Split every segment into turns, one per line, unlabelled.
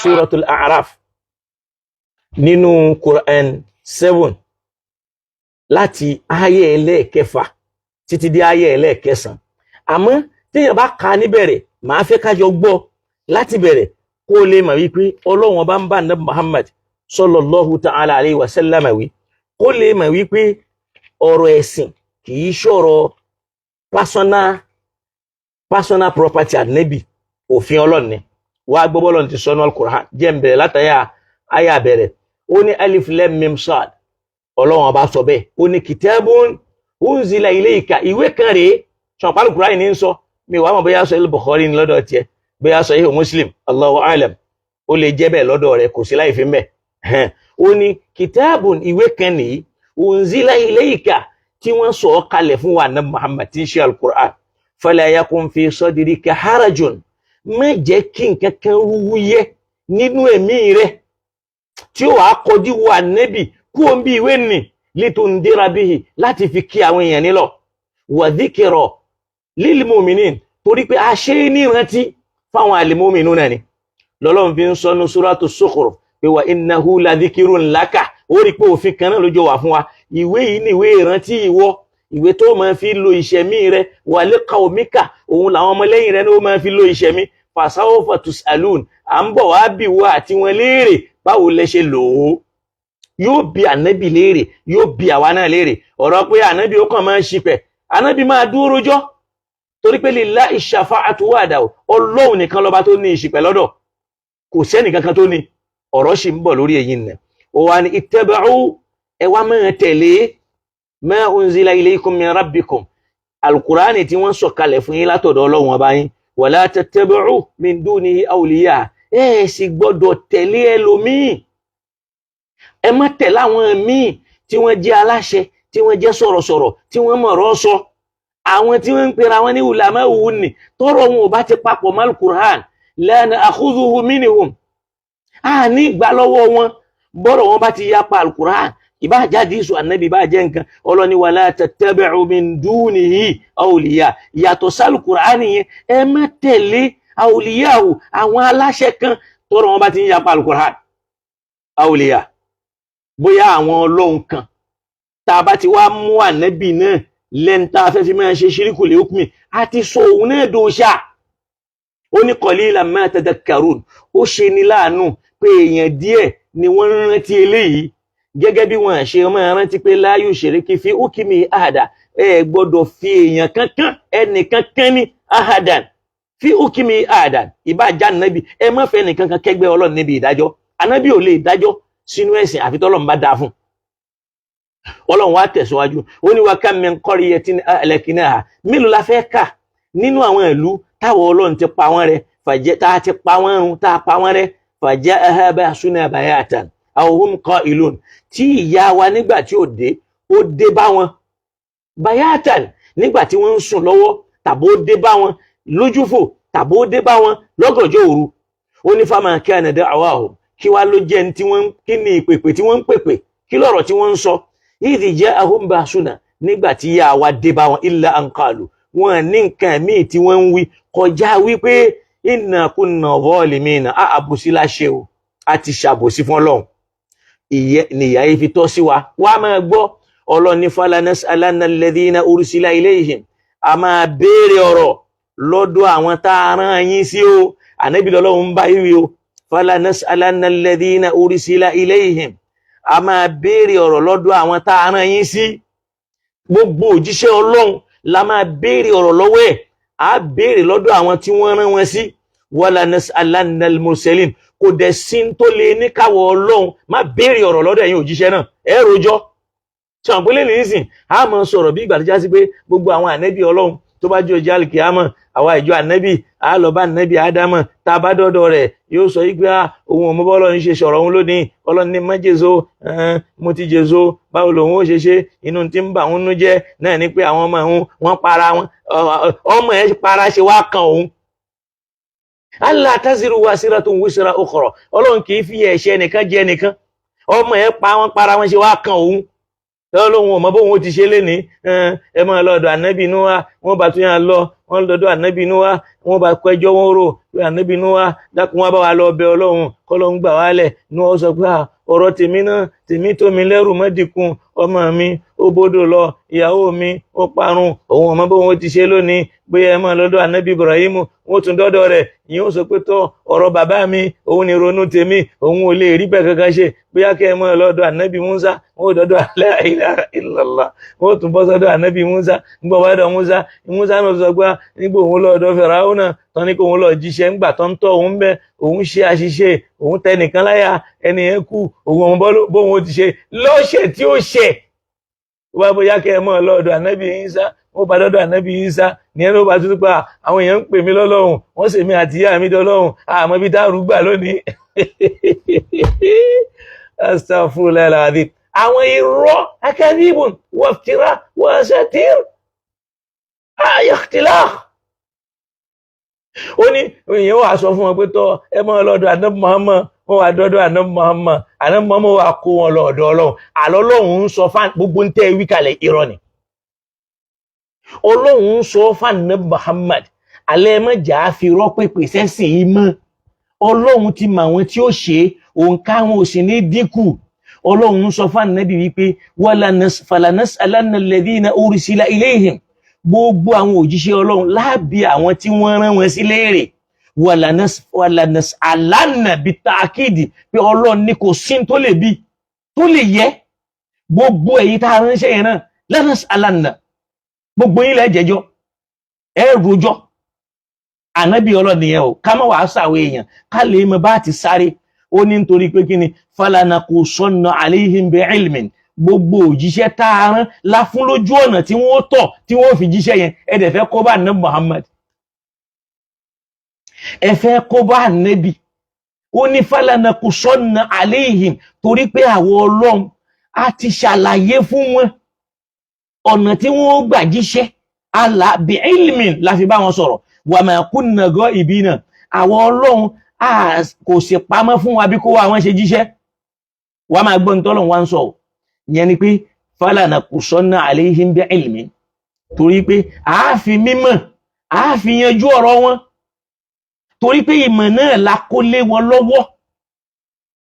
Suratul A'raf nínú Quran 7, láti ayé ẹlẹ́ẹ̀kẹfà títí dé ayé ẹlẹ́ẹ̀kẹsàn. Àmọ́ téèyàn bá kà á níbẹ̀rẹ̀, màá fẹ́ kájọ gbọ́ láti bẹ̀rẹ̀, kó lè mọ̀ wípé Ọlọ́run Ọba ń bá Nabi Muhammad sallallahu ta'ala alayhi wa sallam wí, kó lè mọ̀ wípé ọ̀rọ̀ ẹ̀sìn kì í ṣọ̀rọ̀ personal property ànábì, òfin Ọlọ́run ni. Wàá gbọ́ bọ́lọ́run ti sọ́nù Al-Qur'an. Jẹ́ ń bẹ̀rẹ̀ látàyà àyà bẹ̀rẹ̀. Ó ní alif lam mim sad. Ọlọ́run Ọba sọ bẹ́ẹ̀, ó ní kitabun unzila ilayka, ìwé kan rèé. Sọ̀pá Al-Qur'an ní ń sọ mi wàá mọ̀ bóyá sọ ilé Bukhari ní lọ́dọ̀ tiẹ̀, bóyá sọ ihe Muslim, Allahu alam, ó lè jẹ́ bẹ́ẹ̀ lọ́dọ̀ rẹ̀, kò sí láì fi mbẹ́. Ó ní kitabun, ìwé kan nìyí, unzila ilayka, tí wọ́n sọ ọ́ kalẹ̀ fún wa ní Muhammad, tí ń ṣe Al-Qur'an. Fala yakun fi sadrika harajun, má jẹ́ kí nǹkan kan rúwú yẹ nínú ẹ̀mí rẹ̀ tí ó wàá kọjú wo ànẹ́bì kú òun bí ìwé nì, litundira bihi, láti fi kí àwọn èèyàn nílọ, wa dhikra lil mu'minin, torí pé a ṣe é ní ìrántí fáwọn al-mu'minun náà ni. Lọ́lọ́run fi ń sọ ní suratu Zukhruf pé wa innahu la dhikrun laka. Ó rí i pé òfin kan náà ló jọ wà fún wa. Ìwé yìí ní ìwé ìrántí ìwọ, ìwé tó máa fi lo ìṣẹ̀mí rẹ, wa liqawmika, òun làwọn ọmọlẹ́yìn rẹ ní ó máa fi lo ìṣẹ̀mí. Fasawfa tus'alun, à ń bọ̀ wá bí wá àti wọn léèrè báwo lẹ ṣe lò ó. Yóò bi ànábì léèrè, yóò bi àwa náà léèrè. Ọ̀rọ̀ pé ànábì ó kàn máa ń ṣipẹ̀, ànábì máa dúró rojọ́, torí pé lillahi shafa'atu wahdahu, Ọlọ́run nìkan lọ́ba tó ní ìṣìpẹ̀ lọ́dọ̀, kò sẹ́nì kankan tó ní. Ọ̀rọ̀ sì ń bọ̀ lórí èyí nì. Ó wà ní ittaba'u, ẹ wá máa tẹ̀lé, ma unzila ilaykum min rabbikum, Alukurani tí wọ́n sọ kalẹ̀ fún yín látọ̀dọ̀ Ọlọ́run Ọba yín. Wala tattabi'u min dunihi awliya, ẹ sì gbọ́dọ̀ tẹ̀lé ẹlòmíì, ẹ má tẹ̀lé àwọn míì tí wọ́n jẹ́ aláṣẹ, tí wọ́n jẹ́ sọ̀rọ̀sọ̀rọ̀, tí wọ́n mọ̀rọ̀ sọ, àwọn tí wọ́n ń pera wọn ní ulama òun ni. Tọrọ wọn ò bá ti papọ̀ mọ́ Alukur'an, la na'khudhuhu minhum, a ní gbà lọ́wọ́ wọn. Bọ́rọ̀ wọn bá ti yapa Alukur'an, ìbá jáde ìṣù ànábì, ìbá jẹ́ nǹkan ọlọ́ni, wala tattabi'u min dunihi awliya, yàtọ̀ sálùkùránì yẹn, ẹ má tẹ̀lé awliyahu, àwọn aláṣẹ kan tọrọ wọn bá ti ń yapa Alukur'an. Awliya, bóyá àwọn ọlọ́run kan tá a bá ti wá mú ànábì náà lẹ́nu tá a fẹ́ fi máa ṣe ṣíríkù lè hukmi, a ti sọ òun náà dòṣà. Ó ní qalilan ma tadhakkarun. Ó ṣe ní láàánú pé èèyàn díẹ̀ ni wọ́n ń rántí eléyìí, gẹ́gẹ́ bí wọ́n ṣe máa rántí pé la yushriki fi hukmi ahada, ẹ gbọ́dọ̀ fi èèyàn kankan, ẹnì kankan ní ahadan fi hukmi ahadan, ìbá já nàbì, ẹ má fẹ́ ẹnì kankan kẹgbẹ́ Ọlọ́run níbi ìdájọ́. Ànábì ò lè dájọ́ sínú ẹ̀sìn àfi tọ́lọ́run bá dáa fún. Ọlọ́run wá tẹ̀síwájú, ó ní wa kam min qaryatin ahlaknaha, mélòó la fẹ́ kà nínú àwọn ìlú táwọn Ọlọ́run ti pa wọ́n rẹ́, fàjẹ́ tá a ti pa wọ́n run, tá a pa wọ́n rẹ́, faja'aha ba'suna bayatan aw hum qa'ilun, tí ìyà wa nígbà tí ó dé, ó dé bá wọn bayatan, nígbà tí wọ́n ń sùn lọ́wọ́, tàbó dé bá wọn lójúfò, tàbó dé bá wọn lọ́gànjọ́ òru. Ó ní fama kana da'wahum, kí wá ló jẹ́ tí wọ́n, kí ni ìpèpè tí wọ́n ń pèpè, kí lọ́rọ̀ tí wọ́n ń sọ, idh ja'ahum ba'suna, nígbà tí ìyà wa dé bá wọn, illa an qalu, wọn ní nǹkan míì tí wọ́n ń wí kọjá wípé inna kunna zalimina, á àbòsí láṣẹ o, a ti ṣàbòsí fún Ọlọ́run, ìyẹ́ nìyà yìí fi tọ́ sí wa. Wá máa gbọ́, Ọlọ́run ní falanas'alanna alladhina ursila ilayhim, a máa béèrè ọ̀rọ̀ lọ́dọ̀ àwọn tá a rán yín sí o. Ànábì lọ́lọ́run ń bá yí o. Falanas'alanna alladhina ursila ilayhim, a máa béèrè ọ̀rọ̀ lọ́dọ̀ àwọn tá a rán yín sí. Gbogbo òjíṣẹ́ Ọlọ́run la máa béèrè ọ̀rọ̀ lọ́wọ́ ẹ̀, á béèrè lọ́dọ̀ àwọn tí wọ́n rán wọn sí. Wala nas'alanna al-mursalin, kò dẹ̀ sí tó lè ní káwọ̀ Ọlọ́run má béèrè ọ̀rọ̀ lọ́dọ̀ ẹ̀yin òjíṣẹ́ náà. Ẹ rojọ́ tí wọn pélé nìyísìn, a máa sọ̀rọ̀ bí ìgbà tó já sí pé gbogbo àwọn ànẹ́bí Ọlọ́run, tó bá jẹ́ ọjọ́ àlùkìyámọ̀, àwa ìjọ ànẹ́bí a lọ bá ànẹ́bí Ádámọ̀. Tá a bá dọ́dọ̀ rẹ̀, yóò sọ yìí pé òun ò mọ bọ́ Ọlọ́run ṣe sọ̀rọ̀ òun lónìí. Ọlọ́run ní má jèso, mo ti jèso, báwo lòun ó ṣe ṣe? Inú tí ń bà òun nú jẹ́ náà ni pé àwọn ọmọ òun wọ́n para wọn, ọmọ ẹ̀ para ṣe wá kan òun. Allah taziru wasiratun wisra ukhra, Ọlọ́run kì í fi ẹ̀ṣẹ̀ nìkan jẹ nìkan. Ọmọ ẹ̀ pa wọn, para wọn ṣe wá kan òun. Ọlọ́run ò mọ bóun ó ti ṣe lénìí. Ẹ máa lọ ọ̀dọ̀ ànábì Núhà. Wọ́n bá tún yàn lọ, wọ́n lọ́dọ̀ ànábì Núhà. Wọ́n bá kẹjọ́ wọn rò pé ànábì Nóà, dákun, wá bá wa lọ bẹ Ọlọ́run kọ́lọ́run gbà wálẹ̀. Ní wọ́n sọ pé ọ̀rọ̀ tèmi náà, tèmi tó mi lẹ́rù mọ́dìkun, ọmọ mi ó bódò lọ, ìyàwó mi ó parun, òun ọmọ bóun ó ti ṣe lónìí, bóyá ẹ máa lọ́dọ̀ ànábì Ibrahim. Wọ́n tún dọ́dọ̀ rẹ̀, ìyẹn ó sọ pé tọ́, ọ̀rọ̀ bàbá mi òun ni ronú tèmi, òun ò lè rí bẹ́ẹ̀ kankan ṣe, bóyá kẹ́ ẹ máa lọ́dọ̀ ànábì Musa. Wọ́n dọ́dọ̀, la ilaha illallah, wọ́n tún bọ́ sọ́dọ̀ ànábì Musa. Nígbà wọ́n dọ̀ Musa, Musa náà sọ pé nígbà òun lọ́dọ̀ Fìràwọ́nà tán ní kó òun lọ jíṣẹ́, ńgbà tó ń tọ́ òun bẹ́, òun ṣe àṣìṣe, òun tẹ nìkan láyà, ẹni yẹn kú, òun ọmọ bóun ó ti ṣe lọ́ṣẹ̀ tí ó ṣẹ̀ wá, bóyá kẹ́ ẹ mọ́ lọ́dọ̀ ànábì Ìsá. Wọ́n bá dọ́dọ̀ ànábì Ìsá ní ẹni ó bá tún pa àwọn èèyàn ń pè mí lọ́lọ́run, wọ́n sì mí àti ìyá mi dọ́lọ́run, àmọ́ ibi táàrú gbà lónìí. Astaghfirullah alazim. Àwọn irọ́ akadhibun waftira wasatir ikhtilaq. Ó ní èèyàn wà sọ fún wọn pé tọ́, ẹ mọ́ lọ́dọ̀ ànábì Muhammad. Wọ́n wá dọ́dọ̀ ànábì Muhammad, ànábì Muhammad wà kó wọn lọ ọ̀dọ̀ Ọlọ́run. Àlọ́ Ọlọ́run ń sọ fún gbogbo ń tẹ́ wí kalẹ̀, irọ́ ni. Ọlọ́run ń sọ fún ànábì Muhammad alẹ́ mọ́jà fi rọ́pèpè sẹ́sìn yìí mọ́. Ọlọ́run ti mọ àwọn tí ó ṣe òǹkà wọn ò sì ní dínkù. Ọlọ́run ń sọ fún ànábì wípé falanas'alanna alladhina ursila ilayhim. Gbogbo àwọn òjíṣẹ́ Ọlọ́run láàbí àwọn tí wọ́n rán wọn sí léèrè. Walanas'alanna bitakidi, pé Ọlọ́run ní kò sí tó lè bí tó lè yẹ gbogbo èyí tá a ránṣẹ́ yẹn náà. Lanas'alanna, gbogbo yín lẹ́ jẹ́jọ́, ẹ rojọ́. Ànábì Ọlọ́run nìyẹn o. Ká má wàá sàwé èèyàn ká lè mọ bá ti sáré. Ó ní nítorí pé kí ni? Falanaqusanna alayhim bi ilmin. Gbogbo òjíṣẹ́ tá a rán la fún lójú ọ̀nà tí wọ́n tọ̀ tí wọ́n fi jíṣẹ́ yẹn. Ẹ dẹ̀ fẹ́ kó bá ànábì Muhammad, ẹ fẹ́ kó bá ànábì. Ó ní falanaqusanna alayhim, torí pé àwọn Ọlọ́run á ti ṣàlàyé fún wọn ọ̀nà tí wọ́n gbà jíṣẹ́. Àlà bi ilmin la fi bá wọn sọ̀rọ̀. Wa ma kunna ghaibina, àwọn Ọlọ́run kò sì pamọ́ fún wa bí kó wá wọn ṣe jíṣẹ́. Wàá máa gbọ́ nítorí wọn ń sọ yẹn ni pé falanaqusanna alayhim bi ilmin, torí pé a fi mímọ̀ a fi yanjú ọ̀rọ̀ wọn, torí pé ìmọ̀ náà la kó lé wọn lọ́wọ́,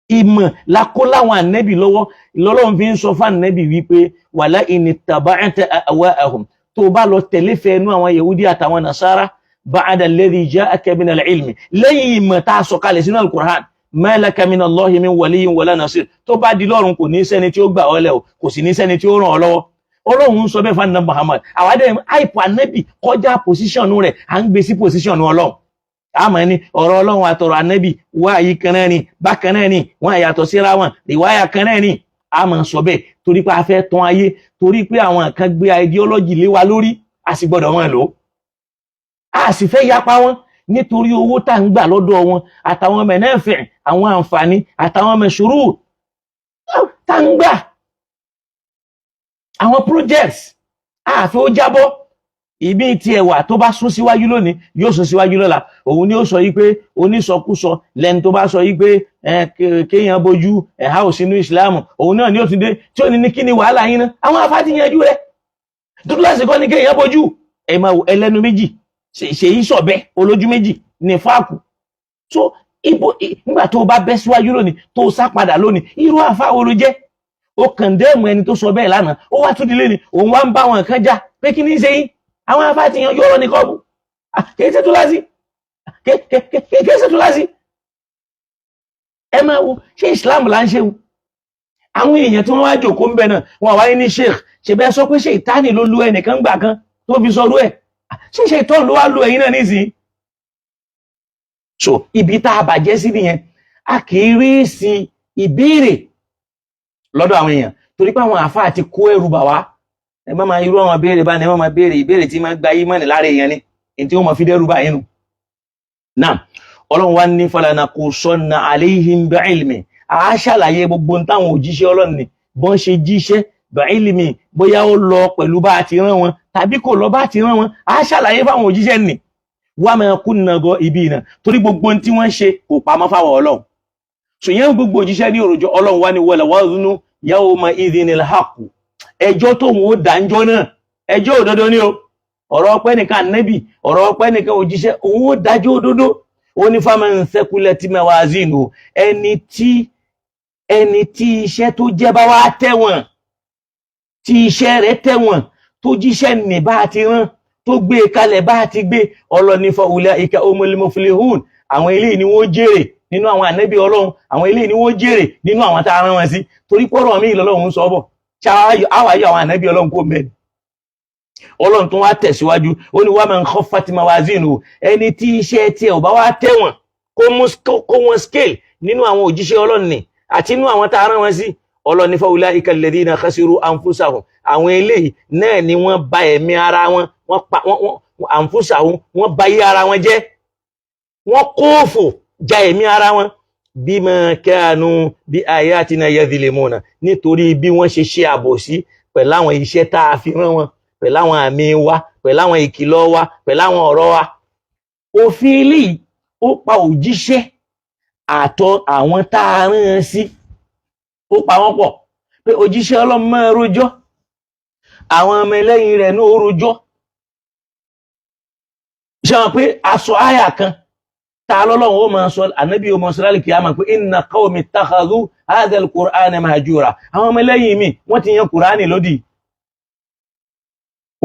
ìmọ̀ la kó láwọn ànẹ́bì lọ́wọ́. Lọ́lọ́run fi ń sọ fún ànẹ́bì wípé wala in ittaba'ta ahwa'ahum, tó o bá lọ tẹ̀lé fẹ́ẹ́nú àwọn Yahudi àtàwọn Nasara, ba'da alladhi ja'aka min al-ilmi, lẹ́yìn ìmọ̀ tá a sọ kalẹ̀ sínú al-Qur'an, ma laka min Allahi min waliyyin wala nasir, tó bá di lọ́run, kò ní sẹ́ni tí ó gbà ọ́ lẹ̀ o, kò sì ní sẹ́ni tí ó ràn ọ́ lọ́wọ́. Ọlọ́run ń sọ bẹ́ẹ̀ fún ànábì Muhammad. Àwọn adé àìpọ̀ ànábì kọjá position rẹ̀, à ń gbé sí position Ọlọ́run. Àmọ́ ní ọ̀rọ̀ Ọlọ́run àtọ̀rọ̀ ànábì wá yìí kan náà ni, bákan náà ni wọ́n yàtọ̀ síra wọn, ìwáyà kan náà ni. A máa sọ bẹ́ẹ̀ torí pé a fẹ́ tán ayé, torí pé àwọn kan gbé ideology lé wa lórí, a sì gbọ́dọ̀ wọn lò ó, a sì fẹ́ yapa wọn nítorí owó tá ń gbà lọ́dọ̀ wọn àtàwọn mẹ̀nẹ́fẹ̀, àwọn àǹfààní àtàwọn mẹ̀ṣúrù tá ń gbà, àwọn projects àfi ó jábọ́. Ìbí tí ẹwà tó bá sún síwájú lónìí, yóò sún síwájú lọ́la. Òun ni ó sọ yí pé onísọkúsọ lẹni tó bá sọ yí pé kéèyàn bójú ẹ̀há ò sínú ìsìláàmù. Òun náà ni ó ti dé tí ó ní ní kí ni wàhálà yín náà? Àwọn afá ti yanjú rẹ̀. Dúdúláṣì kọ́ ní kéèyàn bójú. Ẹ máa wò, ẹlẹ́nu méjì ṣèyí sọ̀bẹ olójú méjì ní fáàkù. So ibo nígbà tó o bá bẹ́ síwájú lónìí, tó o sá padà lónìí, irú àfa wo ló jẹ́? Ó kàndẹ́ẹ̀mù ẹni tó sọ bẹ́ẹ̀ lánàá, ó wá tún dilé ni òun wá ń bá wọn kan já pé kí ní í ṣe yín? Àwọn afá ti yanjú ọ̀rọ̀ ní kọ́ọ̀bù. Kìí ṣe túláàsì, kìí ṣe túláàsì. Ẹ máa wo, ṣé Islam là ń ṣe o? Àwọn èèyàn tí wọ́n wá jòkó ń bẹ náà, wọ́n wáyé ní sheikh ṣe bẹ́ẹ̀ sọ pé ṣe ìtánì ló lu ẹnìkan gbà kan tó fi sọrú ẹ̀, ṣé ṣe ìtọ́n ló wá lu ẹ̀yin náà nísìnyí? So ibi tá a bàjẹ́ sí nìyẹn. A kì í rí sí ìbéèrè lọ́dọ̀ àwọn èèyàn torí pé àwọn àfáà ti kó ẹrù bà wá. Ẹ má máa irú àwọn béèrè bá ní, ẹ má máa béèrè ìbéèrè tí máa gba ìmọ̀nì lára èèyàn ni èyí tí wọ́n máa fi dẹ́rù bà yín nù. Náà Ọlọ́run wá ní falanaqusanna alayhim bi'ilmi, a ṣàlàyé gbogbo táwọn òjíṣẹ́ Ọlọ́run ni bọ́n ṣe jíṣẹ́, bi'ilmi, bóyá ó lọ pẹ̀lú bá a ti rán wọn tàbí kò lọ bá a ti rán wọn, a ṣàlàyé fáwọn òjíṣẹ́ nì. Wa ma kunna ghaibina, torí gbogbo tí wọ́n ṣe kò pamọ́ fáwọn Ọlọ́run. Ṣòyẹn gbogbo òjíṣẹ́ ní òròjọ́. Ọlọ́run wá ní wal waznu yawma idhinil haqq, ẹjọ́ tóun ó dáńjọ́ náà, ẹjọ́ òdodo ni o. Ọ̀rọ̀ ọpẹ́ nìkan ànábì, ọ̀rọ̀ ọpẹ́ nìkan òjíṣẹ́, òun ó dájọ́ òdodo. Ó ní faman thaqulat mawazinu, ẹni tí iṣẹ́ tó jẹ́ bá wá tẹ̀wọ̀n, tí iṣẹ́ rẹ̀ tẹ̀wọ̀n, tó jíṣẹ́ ní bá ti rán, tó gbé kalẹ̀ bá ti gbé, ọlọ́ni fa ulaika humul muflihun, àwọn eléyìí ni wọ́n jèrè nínú àwọn ànábì Ọlọ́run, àwọn eléyìí ni wọ́n jèrè nínú àwọn tá a rán wọn sí. Torí pọ́rọ̀ mi lọ́lọ́run ń sọ bọ̀, àwa yọ àwọn ànábì Ọlọ́run kó mẹ́rin. Ọlọ́run tó wá tẹ̀síwájú, ó ní wa man khaffat mawazinu, ẹni tí iṣẹ́ tiẹ̀ ò bá wá tẹ̀wọ̀n, kó wọn scale nínú àwọn òjíṣẹ́ Ọlọ́run ni àti nínú àwọn tá a rán wọn sí, Ọlọ́run ní fa ulaika alladhina khasiru anfusahum, àwọn eléyìí náà ni wọ́n bà ẹ̀mí ara wọn, wọ́n pa wọ́n anfusahum, wọ́n bà yí ara wọn jẹ́, wọ́n kóòfò ja ẹ̀mí ara wọn, bima kanu bi ayatina yadhlimuna, nítorí bí wọ́n ṣe ṣe àbòsí pẹ̀lú àwọn iṣẹ́ tá a fi rán wọn, pẹ̀lú àwọn àmì wa, pẹ̀lú àwọn ìkìlọ̀ wa, pẹ̀lú àwọn ọ̀rọ̀ wa. Òfin eléyìí, ó pa òjíṣẹ́ àtọ àwọn tá a rán an sí, ó pa wọ́n pọ̀ pé òjíṣẹ́ Ọlọ́run máa rojọ́, àwọn ọmọ ẹlẹ́yìn rẹ̀ ní ó rojọ́. Ṣe wọn pé aṣọ àyà kan tá lọ́lọ́run ó máa sọ, ànábì ó máa sọ lálẹ́ kìámà pé inna qawmi ittakhadhu hadha al-Qur'ana mahjura, àwọn ọmọ ẹlẹ́yìn mi, wọ́n ti yan Kùránì lódì,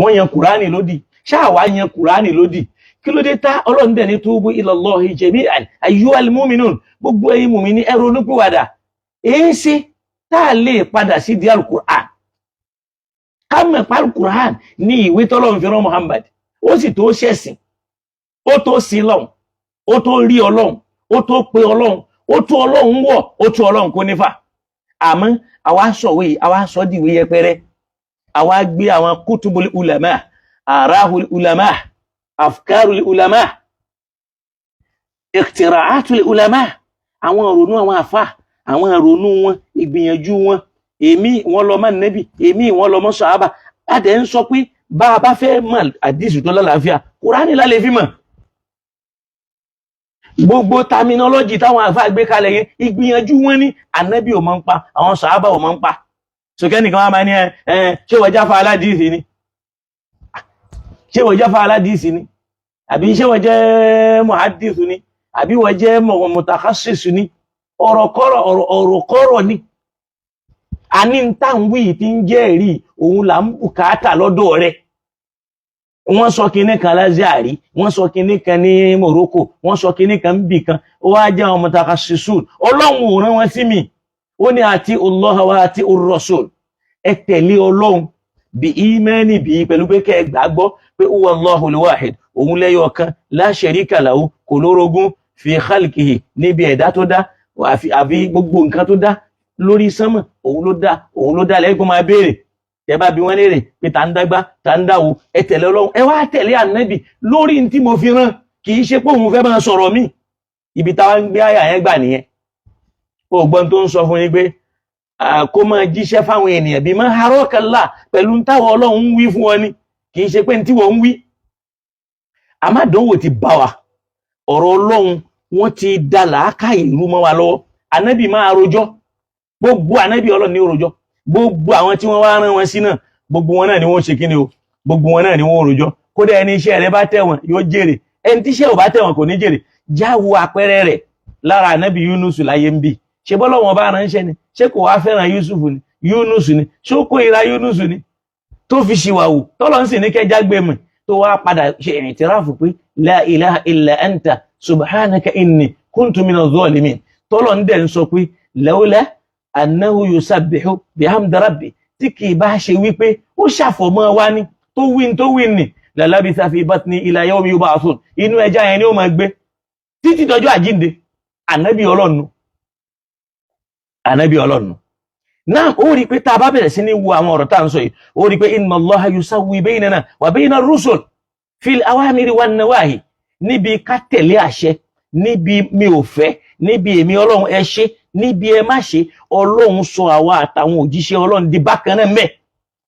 wọ́n yan Kùránì lódì. Ṣáà wá yan Kùránì lódì, kí ló dé tá Ọlọ́run dẹ̀ ní tubu ilallahi jami'an ayyuhal mu'minun, gbogbo ẹ̀yin mùmíní, ẹ ronúpìwàdà? Èé ṣe tá a lè padà sí di al-Qur'an, ká mọ̀ pa al-Qur'an ní ìwé tọ́lọ́run fi rán Muhammad, ó sì tó ṣẹ̀sìn, ó tó sin lọ́hùn, ó tó rí Ọlọ́run, ó tó pe Ọlọ́run, ó tó Ọlọ́run wọ̀, ó tó Ọlọ́run kó nífà? Àmọ́ àwa sọ̀wé, àwa sọ dìwé yẹpẹrẹ, àwa gbé àwọn kutubul ulama, arahul ulama, afkarul ulama, ikhtira'atul ulama, àwọn ìrònú àwọn àfà, àwọn ìrònú wọn, ìgbìyànjú wọn, èmi wọn lọ mọ́ nẹ́bì, èmi wọn lọ mọ́ sàhábà. Adẹ̀ ń sọ pé bá a bá fẹ́ mọ̀ àdìsù tó lálàáfíà, Kùránì lálẹ́ fi mọ̀. Gbogbo terminology táwọn àfáà gbé kalẹ̀ yẹn, ìgbìyànjú wọn ní, ànábì ò mọ̀ ń pa, àwọn sàhábà ò mọ̀ ń pa. Sókè nìkan wá máa ní ẹ ẹ, ṣé wọ́n jáfa aládìsí ni? Ṣé wọ́n jáfa aládìsí ni? Àbí ṣé wọ́n jẹ́ muhadith ni? Àbí wọ́n jẹ́ mutakhassis ni? Ọ̀rọ̀kọ́rọ̀, ọ̀rọ̀kọ́rọ̀ ni. Àní ń tà ń wí tí ń jẹ́ ẹ̀rí òun là ń bùkátà lọ́dọ̀ rẹ̀. Wọ́n sọ kinní kan l'Azhari, wọ́n sọ kinní kan ní Morocco, wọ́n sọ kinní kan níbì kan, ó wá jẹ́ àwọn mutakhasisun. Ọlọ́run ò rán wọn sí mi. Ó ní àti Allah wa àti ar-Rasul, ẹ tẹ̀lé Ọlọ́run bí ìmánì bí pẹ̀lú pé kẹ́ ẹ gbàgbọ́ pé huwa Allahul wahid, òun lẹ́yọ̀ kan, la sharika lahu, kò lórogún, fi khalqihi, níbi ẹ̀dá tó dá, àfi gbogbo nǹkan tó dá lórí sánmà, òun ló dá, òun ló dá. Lẹ́yìn máa béèrè, tẹ bá bi wọ́n léèrè pé ta ń dágbá, ta ń dáwò, ẹ tẹ̀lé Ọlọ́run, ẹ wá tẹ̀lé ànábì lórí ní tí mo fi rán. Kì í ṣe pé òun fẹ́ máa sọ̀rọ̀ mí. Ibi táwa ń gbé àyà yẹn gbà nìyẹn. Ó gbọ́n tó ń sọ fún yín pé kó máa jíṣẹ́ fáwọn ènìyàn bí máa harọ́kànlá pẹ̀lú táwọn Ọlọ́run ń wí fún wọn ni, kì í ṣe pé ní tí wọ́n ń wí. Àmàdánwò ti bá wa, ọ̀rọ̀ Ọlọ́run, wọ́n ti da làákà ìlú mọ́ wa lọ́wọ́. Ànábì máa rojọ́, gbogbo ànábì Ọlọ́run ní rojọ́, gbogbo àwọn tí wọ́n wá rán wọn sí náà, gbogbo wọn náà ni wọ́n ṣe kíni o, gbogbo wọn náà ni wọ́n rojọ́. Kódà ẹni iṣẹ́ rẹ̀ bá tẹ̀wọ̀n yóò jèrè, ẹni tí iṣẹ́ ò bá tẹ̀wọ̀n kò ní jèrè. Jáwo àpẹẹrẹ rẹ̀ lára ànábì Yunus láyé ń bì. Ṣe bọ́lá wọn bá ránṣẹ́ ni? Ṣé kò wá fẹ́ràn Yusuf ni? Yunus ni, ṣé ó kórìíra Yunus ni tó fi ṣìwàwù, tọ́lọ́ ń sì ní kẹjá gbé mọ̀, tó wá padà ṣe i'tiraf pé la ilaha illa anta subhanaka inni kuntu minaz zalimin, tọ́lọ́ ń dẹ̀ ń sọ pé lawla annahu yusabbihu bihamdi rabbi, tí kì í bá ṣe wípé ó ṣàfọ̀mọ́ wa ní tó wí tó wí ní, lalabitha fi batni ila yawmi yub'athun, inú ẹja yẹn ni ó máa gbé títí dọjọ́ àjínde. Ànábì Ọlọ́run, ànábì Ọlọ́run náà, ó rí i pé tá a bá bẹ̀rẹ̀ sí ní wo àwọn ọ̀rọ̀ tá à ń sọ yìí, ó rí i pé inna Allaha yusawwi baynana wa bayna ar-rusul fil awamiri wan nawahi, níbi ká tẹ̀lé àṣẹ, níbi mi ò fẹ́, níbi èmi Ọlọ́run ẹ ṣe, níbi ẹ má ṣe, Ọlọ́run sọ àwa àtàwọn òjíṣẹ́ Ọlọ́run di bákan náà mẹ́.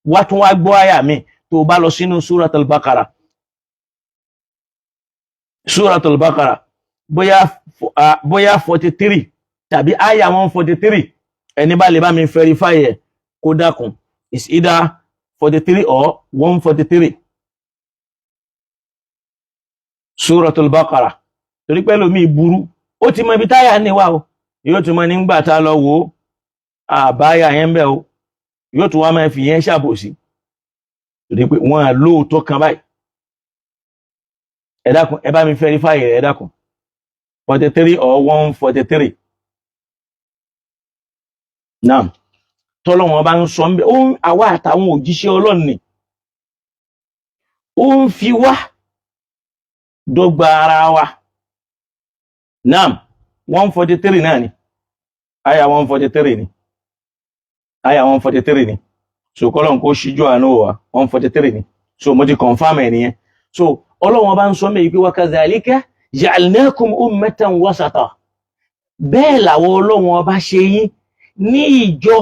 Wá tún wá gbọ́ àyà mi tó o bá lọ sínú Suratul Baqara, Suratul Baqara, bóyá 43 tàbí àyà 143. Ẹni bá lè bá mi verify ẹ̀, kó dákun. Is either 43 or 143. Suratul Baqara, torí pé lómi burú, ó ti mọ ibi táyà ní wa o, yóò tún mọ nígbà tá a lọ wò ó, àbáyà yẹn bẹ́ẹ̀ o, yóò tún wá máa fi yẹn ṣàbòsí, torí pé wọ́n á lóòótọ́ kan báyìí. Ẹ dákun, ẹ bá mi verify rẹ̀. Ẹ dákun, 43 or 143. Naam, tọ́lọ́wọ́n bá ń sọ ń bẹ́ ó ń àwa àtàwọn òjíṣẹ́ Ọlọ́run ni ó ń fi wá dọ́gba ara wa. Naam, 143 náà ni, aya 143 ni, aya 143 ni. So kọ́lọ́n kó ṣíjú àánú wa, 143 ni. So mo ti confirm ẹ̀ nìyẹn. So Ọlọ́wọ́n bá ń sọ mẹ́yìí pé wa kadhalika ja'alnakum ummatan wasata, bẹ́ẹ̀ làwọn Ọlọ́wọ́n bá ṣe yín ní ìjọ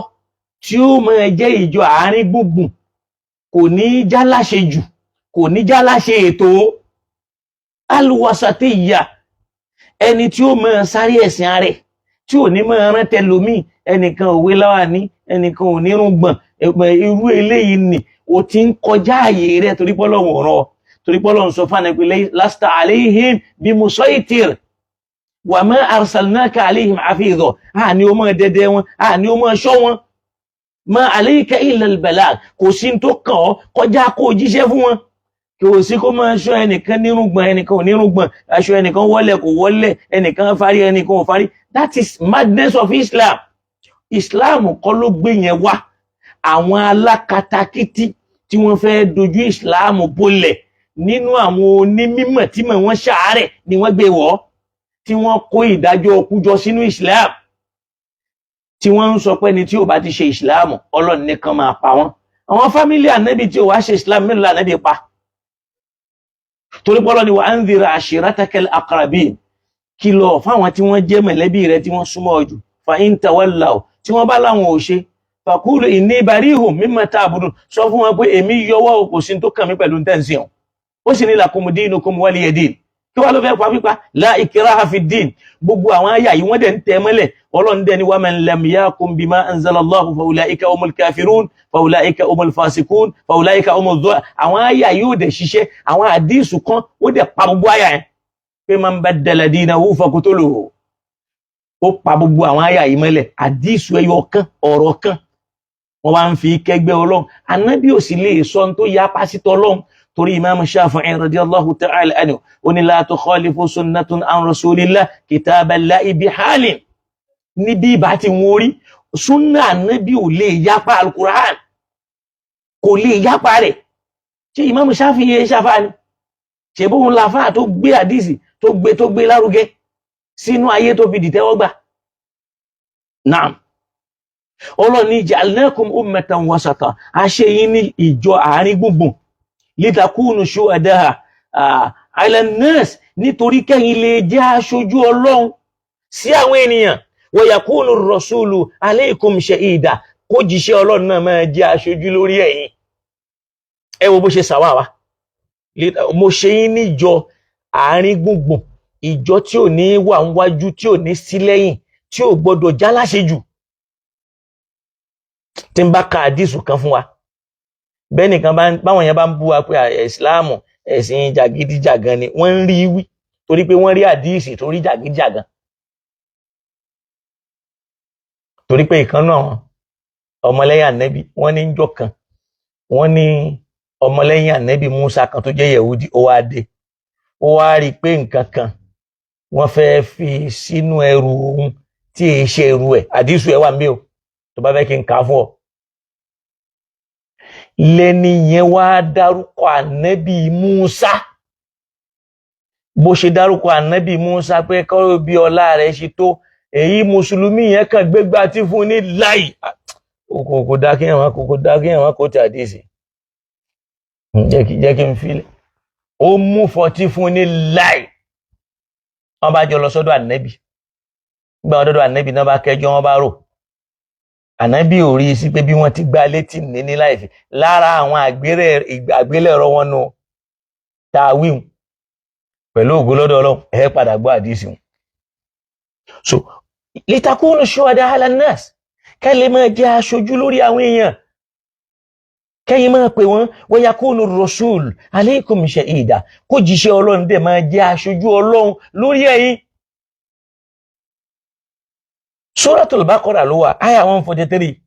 tí ó máa jẹ́ ìjọ àárín gbùngbùn, kò ní í já láṣe jù, kò ní já láṣe ètò, alwasatiyya, ẹni tí ó máa sáré ẹ̀sìn ààrẹ, tí ò ní máa rántẹ lómi, ẹnìkan òwe láwà ní, ẹnìkan ò nírùngbọ̀n. Irú eléyìí ni o ti ń kọjá àyè rẹ, torí pé Ọlọ́run rán ọ, torí pé Ọlọ́run sọ fún àná lasta alayhim bimusaytir wa ma arsalnaka alayhim hafiza. Àní o máa dẹdẹ wọn, àní o máa ṣọ́ wọn. Ma alayka illa al-balag, kò sí tó kàn ọ́ kọjá kó o jíṣẹ́ fún wọn. Kò sí kó máa ṣọ́ ẹnìkan nírùngbọ̀n, ẹnìkan ò nírùngbọ̀n, aṣọ ẹnìkan wọlé kò wọlé, ẹnìkan fárí, ẹnìkan ò fárí. That is madness of Islam. Islam kọ́ ló gbé yẹn wá. Àwọn alákatakítí tí wọ́n fẹ́ dojú Islam bolẹ̀ nínú àwọn onímọ̀ tí mọ̀ wọ́n ṣàárẹ̀ ni wọ́n gbé wọ̀, tí wọ́n kó ìdájọ́ ọkú jọ sínú Islam, tí wọ́n ń sọ pé ní tí ò bá ti ṣe Islam, Ọlọ́run nìkan máa pa wọ́n. Àwọn family ànábì tí ò wá ṣe Islam, mélòó ànábì pa? Torí pọ́lọ́ ni wa anzir ashiratakal aqrabin, kìlọ̀ fáwọn tí wọ́n jẹ́ mọ̀lẹ́bí rẹ tí wọ́n súnmọ́ ọ jù. Fa in tawallaw, tí wọ́n bá láwọn ò ṣe, faqulu inni barihum mimma ta'budun, sọ fún wọn pé èmi yọwọ́, kò sí tó kàn mí pẹ̀lú tẹ́ǹsì hàn. Ó sì ní lakum dinukum waliya din. Kí wàá ló fẹ́ pa pípa? La ikraha fi din. Gbogbo àwọn àyà yìí, wọ́n dẹ̀ ń tẹ́ mọ́lẹ̀. Ọlọ́run dẹ̀ ní wa man lam yahkum bima anzalallahu fa ulaika humul kafirun, fa ulaika humul fasikun, fa ulaika humuz zalimun. Àwọn àyà yìí ò dẹ̀ ṣiṣẹ́. Àwọn àdísù kan ó dẹ̀ pa gbogbo àyà yẹn pé man baddala dinahu faqtuluhu. Ó pa gbogbo àwọn àyà yìí mọ́lẹ̀. Àdísù ẹyọ kan, ọ̀rọ̀ kan, wọ́n wá ń fi kẹgbẹ́ Ọlọ́run. Anábì ò sì lè sọ ohun tó ya pásítọ̀ Ọlọ́run, torí Imam Shafi'i radiyallahu ta'ala anhu ó ní la tukhalifu sunnatun an rasulillah kitaballahi bihalin. Níbi ìbá ti wọ́n rí súnà, anábì ò lè yapa alukur'an, kò lè yapa rẹ̀. Ṣé Imam Shafi'i yẹn ṣàfà ni? Ṣe bóun láfáà tó gbé àdìsí tó gbé lárugẹ sínú ayé tó fi dìtẹ́wọ́gbà? Naam, Ọlọ́run ní ja'alnakum ummatan wasata, a ṣe yín ní ìjọ àárín gbùngbùn, litakunu shuhada'a ala nnas, nítorí kẹ́yìn lè jẹ́ aṣojú Ọlọ́run sí àwọn ènìyàn, wa yakunu rasulu alaykum shahida, kó jíṣẹ́ Ọlọ́run náà máa jẹ́ aṣojú lórí ẹ̀yin. Ẹ wo bó ṣe sàwà wa, mo ṣe yín níjọ àárín gbùngbùn, ìjọ tí ò ní wà níwájú, tí ò ní sí lẹ́yìn, tí ò gbọdọ̀ já láṣejù. Tí n bá ka àdìsù kan fún wa bẹ́ẹ̀ nìkan, báwọn yẹn bá ń bú wa pé ìsìláàmù ẹ̀sìn jàgídíjàgan ni, wọ́n ń rí wí torí pé wọ́n rí àdìsì tó rí jàgídíjàgan, torí pé ìkan náà ọmọlẹ́yìn ànẹ́bí, wọ́n ní njọ́ kan, wọ́n ní ọmọlẹ́yìn ànẹ́bí Musa kan tó jẹ́ Yẹ̀wúdí, ó wá dé, ó wá rí i pé nǹkan kan wọ́n fẹ́ fi sínú ẹrù òun tí èyí ṣe ẹrù ẹ̀. Àdìsù ẹ̀ wà ń bí o, tó bá fẹ́ kí n kà á fún ọ. Lẹ́ni yẹn wá dárúkọ ànẹ́bí Musa. Bó ṣe dárúkọ ànẹ́bí Musa pé kọ́ bí ọlá rẹ̀ ṣe tó èyí, mùsùlùmí yẹn kàn gbégbá tí fún ní láì kò dá kí ẹ̀wọ̀n kò dá kí ẹ̀wọ̀n kò tí àdìsí. Jẹ́ kí n filẹ̀. Ó mú fọtí fún ní láì. Wọ́n bá jọ lọ sọ́dọ̀ ànẹ́bí. Gbà wọn dọ́dọ̀ ànẹ́bí náà, bá kẹjọ, wọn bá rò, ànábì ò rí i sí pé bí wọ́n ti gbá létí ní láìfi lára àwọn àgbélẹ̀rọ wọn nù tá a wíhun. Pẹ̀lú ògo lọ́dọ̀ Ọlọ́run, ẹ padà gbọ́ àdìsí wọn. So litakunu shuhada ala nnas, kẹ́ lè máa jẹ́ aṣojú lórí àwọn èèyàn. Kẹ́yìn máa pè wọ́n, wa yakunu rasul alaykum shahida, kó jíṣẹ́ Ọlọ́run dẹ̀ máa jẹ́ aṣojú Ọlọ́run lórí ẹ̀yin. Suratul Baqara ló wà, àyà 143.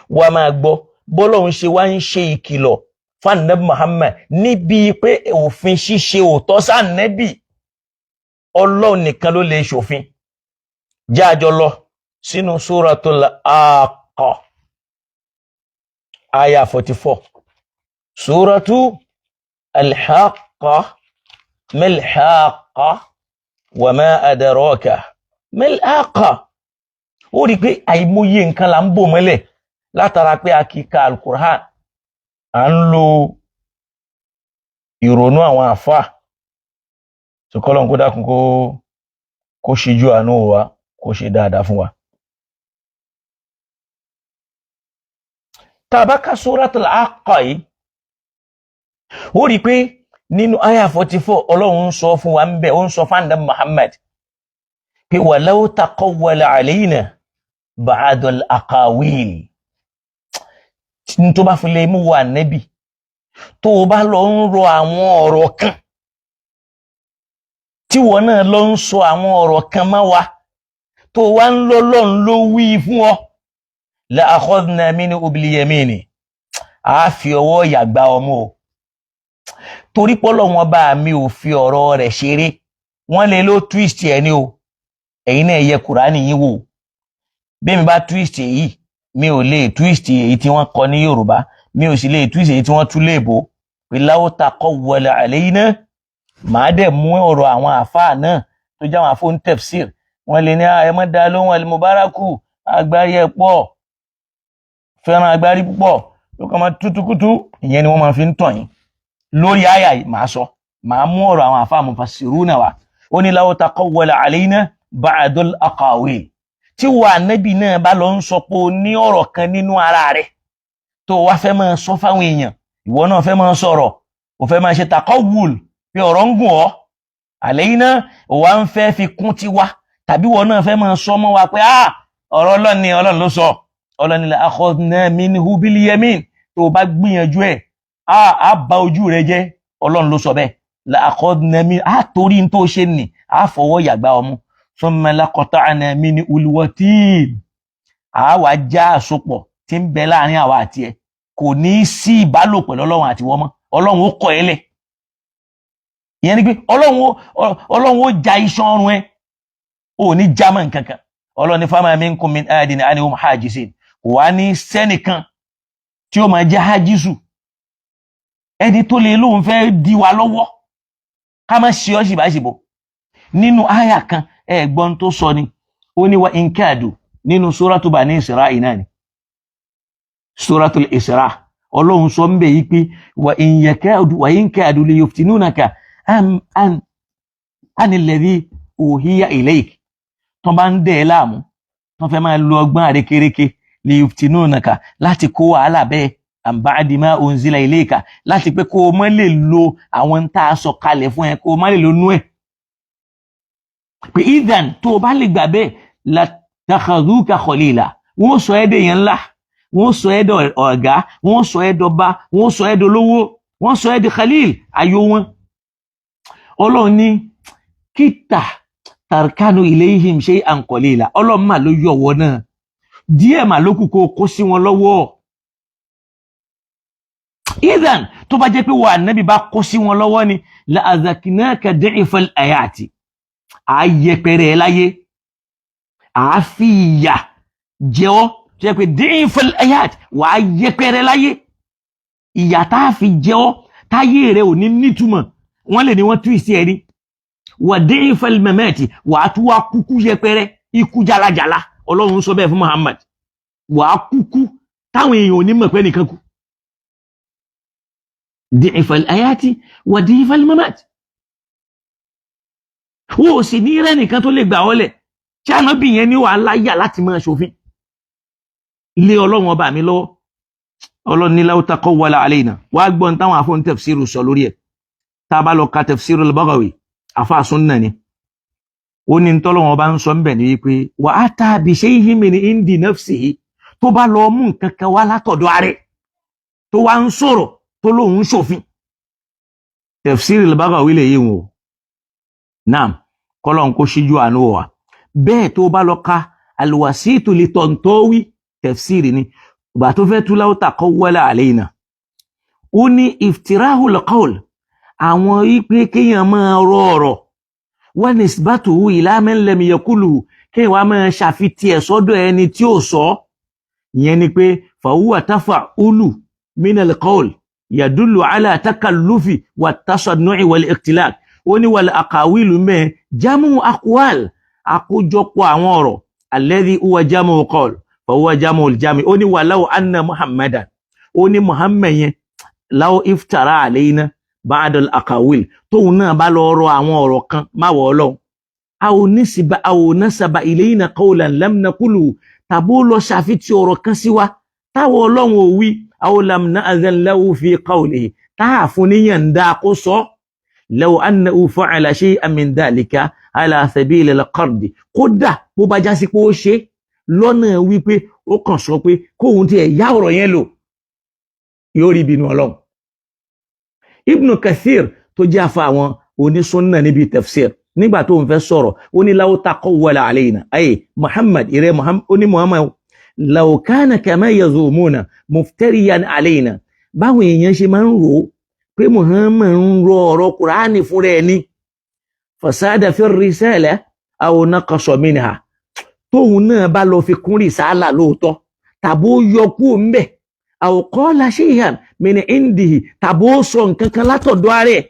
Wà máa gbọ́ bọ́lọ́run ṣe wá ń ṣe ìkìlọ̀ fún Ànábì Muhammad níbi pé òfin ṣíṣe òótọ́ sànẹ́bì, Ọlọ́run nìkan ló lè ṣòfin. Jáàjọ lọ sínú Suratul Haqqa, aya 44. Suratu Al-Haqqa, mal-Haqqa wa ma adraka mal-Haqqa. Ó rí i pé àìmọye nǹkan là ń bò mọ́lẹ̀ látara pé a kì í ka Al-Qur'an, à ń lo ìrònú àwọn àfáà sọkọlọ́n. Kó dákun, kó ṣíjú àánú wa, kó ṣe dáadáa fún wa. Tá a bá ka Suratul Haqqa yìí, ó rí i pé nínú aya 44, Ọlọ́run ń sọ fún wa ń bẹ̀, ó ń sọ fún Ànábì Muhammad pé walau taqawwala alayna ba'dal aqawil, tó bá fi lè mú wa nẹ́bì, tó o bá lọ ń rọ àwọn ọ̀rọ̀ kan, tí wọn náà lọ ń sọ àwọn ọ̀rọ̀ kan mọ́ wa, tó wá ń lọ lọ́n ló wí fún ọ, la akhadhna minhu bil yamini, a fi ọwọ́ yàgbá ọmọ o, torí pọ́lọ́ wọn bá mi ò fi ọ̀rọ̀ rẹ̀ ṣeré. Wọ́n lè ló twist ẹ̀ ní o. Ẹ̀yin náà yẹ Kùránì yín wò. Bí mi bá twist èyí, mi ò lè twist èyí tí wọ́n kọ ní Yorùbá, mi ò sì lè twist èyí tí wọ́n tú léèbó pé law taqawwala alayna. Màá dẹ̀ mú ọ̀rọ̀ àwọn àfáà náà tó jẹ́ àwọn àfóún tafsir. Wọ́n lè ní ẹ má dá lóhùn, Al-Mubaraku, agbárí ẹ̀ pọ̀, fẹ́ràn agbárí púpọ̀, ló kàn máa tútúkútú. Ìyẹn ni wọ́n máa fi ń tàn yín lórí àyà yìí. Màá sọ, màá mú ọ̀rọ̀ àwọn àfáà mufassiruna wá. Ó ní law taqawwala alayna ba'dul aqawil, tí wà nẹ́bì náà bá lọ ń sọ pé o ní ọ̀rọ̀ kan nínú ara rẹ̀ tó wá fẹ́ máa sọ fáwọn èèyàn, ìwọ náà fẹ́ máa sọ̀rọ̀, o fẹ́ máa ṣe taqawwul pé ọ̀rọ̀ ń gùn ọ́, alayna, ò wá ń fẹ́ fi kún tiwa, tàbí ìwọ náà fẹ́ máa sọ mọ́ wa pé ah, ọ̀rọ̀ Ọlọ́run ni, Ọlọ́run ló sọ, Ọlọ́run ni la akhadhna minhu bil yamin. Tó o bá gbìyànjú ẹ̀, á bà ojú rẹ jẹ́. Ọlọ́run ló sọ bẹ́ẹ̀, la akhadhna min, á torí n tó ṣe nì, á fọwọ́ yàgbá ọmú, thumma laqata'na minhul watin, á wàá já àsopọ̀ tí ń bẹ láàrin àwa àti ẹ. Kò ní í sí ìbálòpọ̀ pẹ̀lú Ọlọ́run àti wọ́n mọ́. Ọlọ́run ó kọ̀ ẹ́ lẹ̀. Ìyẹn ni pé Ọlọ́run ó ja iṣan ọrùn ẹ, ò ní jámọ́ nǹkan kan. Ọlọ́run ní fama minkum min ahadin anhum hajizin, kò wá ní sẹ́nìkan tí ó máa jẹ́ hajizu, ẹni tó lè lóun fẹ́ di wa lọ́wọ́ ká má ṣe ọ́ ṣìbáṣìbò. Nínú àyà kan, ẹ̀gbọ́n tó sọ ni, ó ní wa in kadu, nínú suratu Bani Isra'il náà ni, suratul Isra, Ọlọ́run sọ ń bẹ̀ yí pé wa in yakadu wa in kadu li yuftinunaka an anilladhi uhiya ilayk. Tó bá ń dẹ̀ ẹ́ láàmú, tó fẹ́ máa lo ọgbọ́n àrékérekè, li yuftinunaka, láti kó wàhálà bẹ́ẹ̀, an ba'di ma unzila ilayka, láti pé kó o má lè lo àwọn tá a sọ kalẹ̀ fún ẹ, kó o má lè lo nú ẹ̀, pé idan tó o bá lè gbà bẹ́ẹ̀, latakhadhuka khalila, wọ́n sọ ẹ́ dè yẹn ńlá, wọ́n sọ ẹ́ dọ̀ ọ̀gá, wọ́n sọ ẹ́ dọba, wọ́n sọ ẹ́ dolówó, wọ́n sọ ẹ́ di khalil ayò wọn. Ọlọ́run ní kíta tarkanu ilayhim shay'an qalila. Ọlọ́run mà ló yọ ọwọ́ náà díẹ̀ mà ló kù kó o kó sí wọn lọ́wọ́. Idan tó bá jẹ́ pé wà nábì bá kó sí wọn lọ́wọ́ ni, la azaknaka di'fal ayati, à yẹpẹrẹ ẹ láyé, à fi ìyà jẹ ọ́, tó jẹ́ pé di'fal ayati, wà á yẹpẹrẹ láyé, ìyà tá a fi jẹ ọ́ táyé rẹ ò ní nítumọ̀. Wọ́n lè ní wọ́n tú ìsí ẹni wà di'fal mamati, wà á tún wá kúkú yẹpẹrẹ, ikú jalajala. Ọlọ́run sọ bẹ́ẹ̀ fún Muhammad, wà á kúkú táwọn èèyàn ò ní mọ̀ pé nìkan kú. Di'fal ayati wà di'fal mamati, wọ́n ò sì ní rẹ́ nìkan tó lè gbà ọ́ lẹ̀. Tí ànábì yẹn ní wàá láyà láti máa ṣòfin lé Ọlọ́run ọba mi lọ́wọ́? Ọlọ́run ní law taqawwala alayna. Wàá gbọ́n táwọn afọ́n tafsiru sọ lórí ẹ̀. Tá a bá lọ ka tafsiru al-Baghawi, àfa sunna ni, ó ní ntọ́lọ́wọ́n ọba ń sọ ń bẹ̀ ní wípé wa ata bi shay'in min indi nafsihi, tó bá lọ mú nǹkan kan wá látọ̀dọ̀ ààrẹ. Tó wá ń sọ̀rọ̀ tó lóun ń ṣòfin. Tafsir al-Baghawi lè yí wọn o. Naam, kọ́lọ́n kó ṣíjú àánú wa. Bẹ́ẹ̀ tó bá lọ ka al-Wasitu li Tantawi, tafsiri ni, ìgbà tó fẹ́ tú law taqawwala alayna, ó ní iftirahul qawl, àwọn ipe kéèyàn máa rọ ọ̀rọ̀, wa nisbatuhu ila man lam yaqulhu, kéèyàn wá máa ṣàfitì ẹ̀ sọ́dọ̀ ẹni tí ò sọ. Ìyẹn ni pé fahuwa tafa'ulu minal qawl yadullu ala takallufi wa tasannu'i wal ikhtilaq. Ó ní wal aqawilu mẹ́ jamu aqwal, àkójọpọ̀ àwọn ọ̀rọ̀, alladhi huwa jamu qawl, fahuwa jamu al-jami. Ó ní walaw anna Muhammadan, ó ní Muhammad yẹn, law iftara alayna ba'da al-aqawil, tóun náà bá lọ rọ àwọn ọ̀rọ̀ kan má wọ̀ ọlọ́run, aw nisba aw nasaba ilayna qawlan lam naqulu, tàbó lọ ṣàfitì ọ̀rọ̀ kan sí wa táwọn ọlọ́run ò wí, aw lam na'zan lahu fi qawlihi, táà fún níyànda kó sọ, law annahu fa'ala shay'an min dhalika ala sabil al-qard, kódà bó bá já sí pé ó ṣe lọ́nà wípé ó kàn sọ pé kóun tiẹ̀ yá ọ̀rọ̀ yẹn lò, yóò rí ìbínú ọlọ́run. Ibn Kathir tó jẹ́ àfa àwọn onísúnnà níbi tafsir, nígbà tó ń fẹ́ sọ̀rọ̀, ó ní law taqawwala alayna, ayé Muhammad, ìrẹ́ Muhammad, ó ní Muhammad, law kana kama yazumuna muftariyan alayna, báwọn èèyàn ṣe máa ń rò ó pé Muhammad ń rọ ọ̀rọ̀ Kùránì fúnra ẹ̀ ní, fasada fi risala aw naqasa minha, tóun náà bá lọ fi kún rìsálà lóòótọ́ tàbó yọ kúrò ńbẹ̀, aw qala shay'an min indihi, tàbó sọ nǹkan kan látọ̀dọ̀ ara ẹ̀,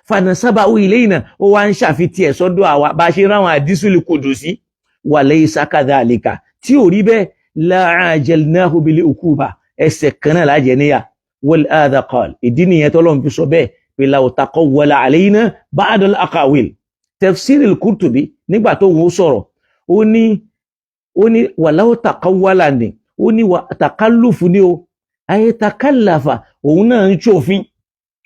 fanasabahu ilayna, ó wá ń ṣàfitì ẹ̀ sọ́dọ̀ àwa bá a ṣe ráwọn àdísùlì kudusi, wa laysa kadhalika, tí ò rí bẹ́ẹ̀, la'ajalnahu bil uquba, ẹsẹ̀ kan náà lájẹ níyà. Wal hadha qal, ìdí nìyẹn tọ́lọ́run fi sọ bẹ́ẹ̀ pé law taqawwala alayna ba'da al-aqawil. Tafsir al-Qurtubi, nígbà tó ń sọ̀rọ̀, ó ní walaw taqawwala ni, ó ní takallufu ni o, ayé takallafa, òun náà ń ṣòfin,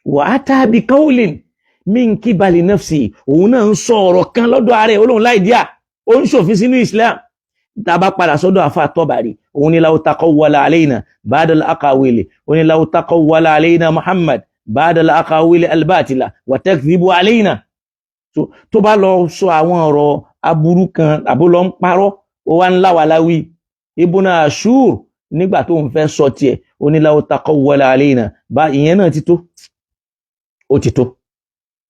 wa ata bi qawlin min kibali nafsi, òun náà ń sọ ọ̀rọ̀ kan lọ́dọ̀ ara ẹ̀, olóhùn láì díà, ó ń ṣòfin sínú Islam. Tá a bá padà sọ́dọ̀ àfa Tabari, òun ni law taqawwala alayna ba'da al-aqawili, òun ni law taqawwala alayna Muhammad ba'da al-aqawili al-batila wa takdhibu alayna. Tó bá lọ sọ àwọn ọ̀rọ̀ aburú kan àbó lọ ń parọ́, ó wá ń láwaláwí. Ibn Ashur, nígbà tó ń fẹ́ sọ tiẹ̀, ó ní law taqawwala alayna bá, ìyẹn náà ti tó, ó ti tó.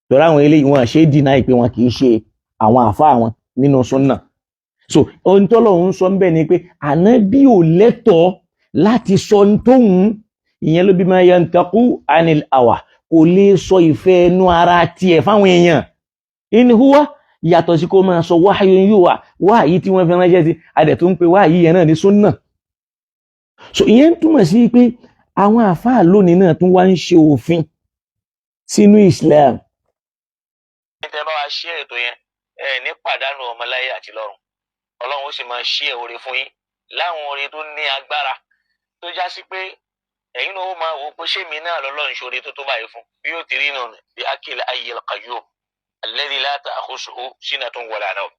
Torí àwọn eléyìí, wọn ṣe é deny pé wọn kì í ṣe àwọn àfa àwọn nínú súnà. So ohun tó lọ́hún sọ ń bẹ̀ ni pé ànábì ò lẹ́tọ̀ọ́ láti sọ tóhun. Ìyẹn ló bí ma yantaqu anil hawa, kò lè sọ ìfẹ́ ẹnu ara tiẹ̀ fáwọn èèyàn. In huwa, yàtọ̀ sí kó máa sọ wahyun yuha, wáyí tí wọ́n fi ránṣẹ́ sí adẹ̀ tó ń pe wáyí yẹn náà ní súnà. So ìyẹn ń túmọ̀ sí pé àwọn àfáà lónìí náà tún wá ń ṣe òfin sínú Islam. Tẹ́ bá wa ṣí ètò yẹn, ẹ ní pàdánù ọmọláyé àti lọ́run. Ọlọ́run ó sì máa ṣí oore fún yín láwọn oore tó ní agbára tó já sí pé ẹ̀yin náà ó máa wò pé ṣé mi náà lọ́lọ́run ṣoore tó tó báyìí fún bí yóò ti rí nù bí akil ayyil qayyum alladhi la ta'khusuhu sinatun wala nawm.